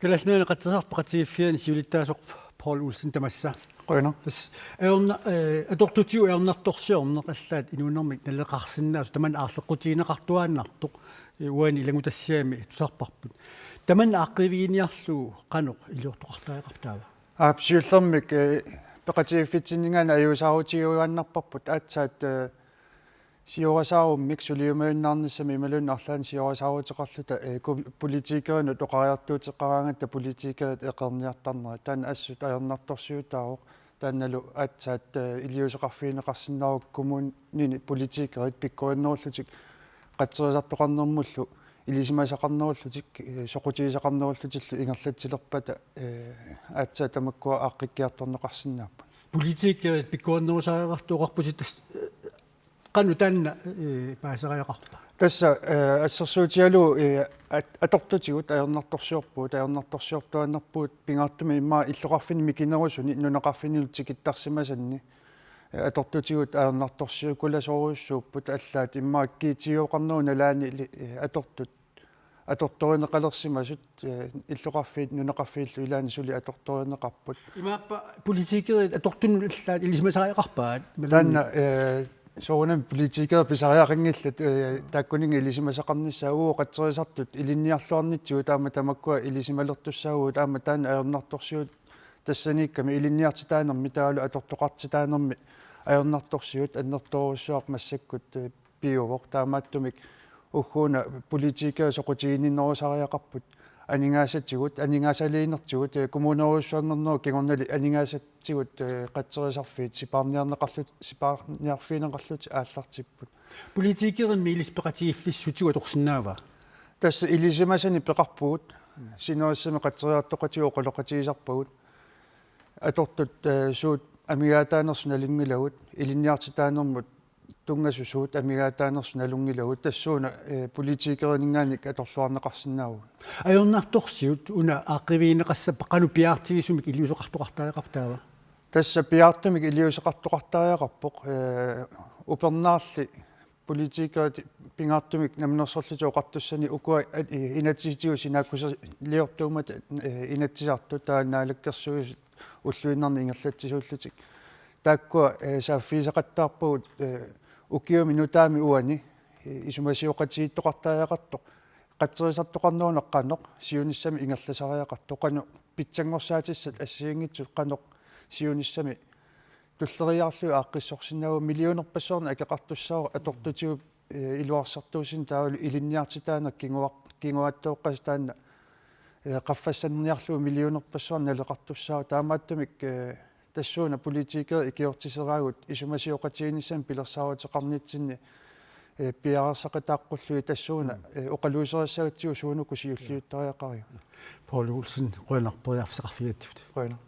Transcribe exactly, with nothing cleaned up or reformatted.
Kalaallit Nunaanni Qatserisartut Peqatigiiffianni siulittaasoq Poul Olsen, tamassa. Qujanaq. Tassa ajorna-, eh, atortutigut ajornartorsiorneq allaat inuunermik naleqarsinnaasoq tamanna aarleqqutigineqartuaannartoq, eh, uani ilanngutassiami tusarparput. Tamanna aaqqiiviginiarlugu qanoq iliortoqartariaqarpa taava? Aap, siullermik, eh, peqatigiiffitsinninngaanniit ajuusaarutigiuaannarparput aatsaat, eh, siorasaarumik suliumajunnaarnissamik imaluunniit arlaannik siorasaarutigineqarluta, eh, ku-, politikerinut oqariartuuteqaraangatta politikerit eqeerniartarnerat. Taanna assut ajornartorsiutaavoq. Taannalu aatsaat, eh, iliuuseqarfigineqarsinnaavoq kommunini politikerit pikkorinnerullutik qatserisartoqarnermullu ilisimasaqarnerullutik, eh, soqutigisaqarnerullutillu ingerlatsilerpata, eh, aatsaat tamakkua aaqqikkiartorneqarsinnaapput. Politikerit pikkorinnerusariaqartut oqarputit, tassa, eh, qanoq taanna, eh, paasariaqarpa? Tassa, eh, assersuutigalugu, eh, at-, atortutigut ajornartorsiorpugut, ajornartorsiortuaannarpugut pingaartumik immaqa illoqarfinni mikinerusuni nunaqarfinnilu tikittarsimasanni, eh, atortutigut ajornartorsiukulasorujussuupput, allaat immaqa kiitsioqarnerup nalaani, eh, atortut atortorineqalersimasut, eh, illoqarfiit nunaqarfiillu ilaanni suli atortorineqarput. Imaappa politikerit atortunut allaat ilisimasariaqarpaat? Taanna, eh, soorunami politikerit pisariaqanngillat, eh, taakkuninnga ilisimasaqarnissaat. Uagut qatserisartut ilinniarluarnitsigut aamma tamakkua ilisimalertussaavugut, aamma taanna ajornartorsiut tassaniikkami ilinniartitaanermi taavalu atortoqartitaanermi ajornartorsiut annertoorujussuaq massakkut, eh, piuvoq. Taamaattumik ugguuna politikerit soqutiginninnerusariaqarput aningaasatigut, aningaasaliinertigut, eh, kommunerujussuanngornerup kingornali aningaasatigut, eh, qatserisarfiit sipaarniarneqarlut-, sipaarniarfigineqarlutik aallartipput. Politikerimmi ilissi peqatigiiffissutigut atorsinnaava? Tassa ilisimasanik peqarpugut, sinerissami qatserisartoqatigut oqaloqatigisarpagut. Atortut, eh, suut amigaataanersut nalunngilagut, ilinniartitaanermut tunngasut suut amigaataanersut nalunngilagut, tassuuna, eh, politikerininngaanniit atorluarneqarsinnaavugut. Ajornartorsiut una aaqqiivigineqassappat qanoq piaartigisumik iliuuseqartoqartariaqarpa taava? Tassa piaartumik iliuuseqartoqartariaqarpoq, eh, upernaarli politikerit pingaartumik Namminersorlutik Oqartussanit ukua at-, i-, inatsisitigut sinaakkusiliortuummata, eh, Inatsisartut taava Naalakkersuisut ulluinnarni ingerlatsisuullutik. Taakkua, eh, saaffigisaqattaarpagut, eh, ukiumi nutaami uani, eh, isumasioqatigiittoqartariaqartoq. Qatserisartoqarneruneq qanoq, siunissami ingerlasariaqartoq, qanoq pitsanngorsaatissaat assigiinngitsut, qanoq siunissami tulleriiaarlugit aaqqissorsinnaavugut. Millionerpassuarnik akeqartussaavoq atortutigut, eh, iluarsartuussineq taavalu ilinniartitaaneq kinguar-, kinguaattooqqasoq taanna, eh, qaffassanniarlugu millionerpassuarnik naleqartussaavoq. Taamaattumik, eh, tassuuna politikerit ikiortiseraagut isumasioqatigiinnissamik pilersaaruteqarnitsinni, eh, piareersaqataaqqullugit tassuuna, mm, eh, oqaluuserissagatsigu suunuku siulliuttariaqarigut. Poul Olsen, qujanaq periarfissaqarfigigatsigut. Qujanaq.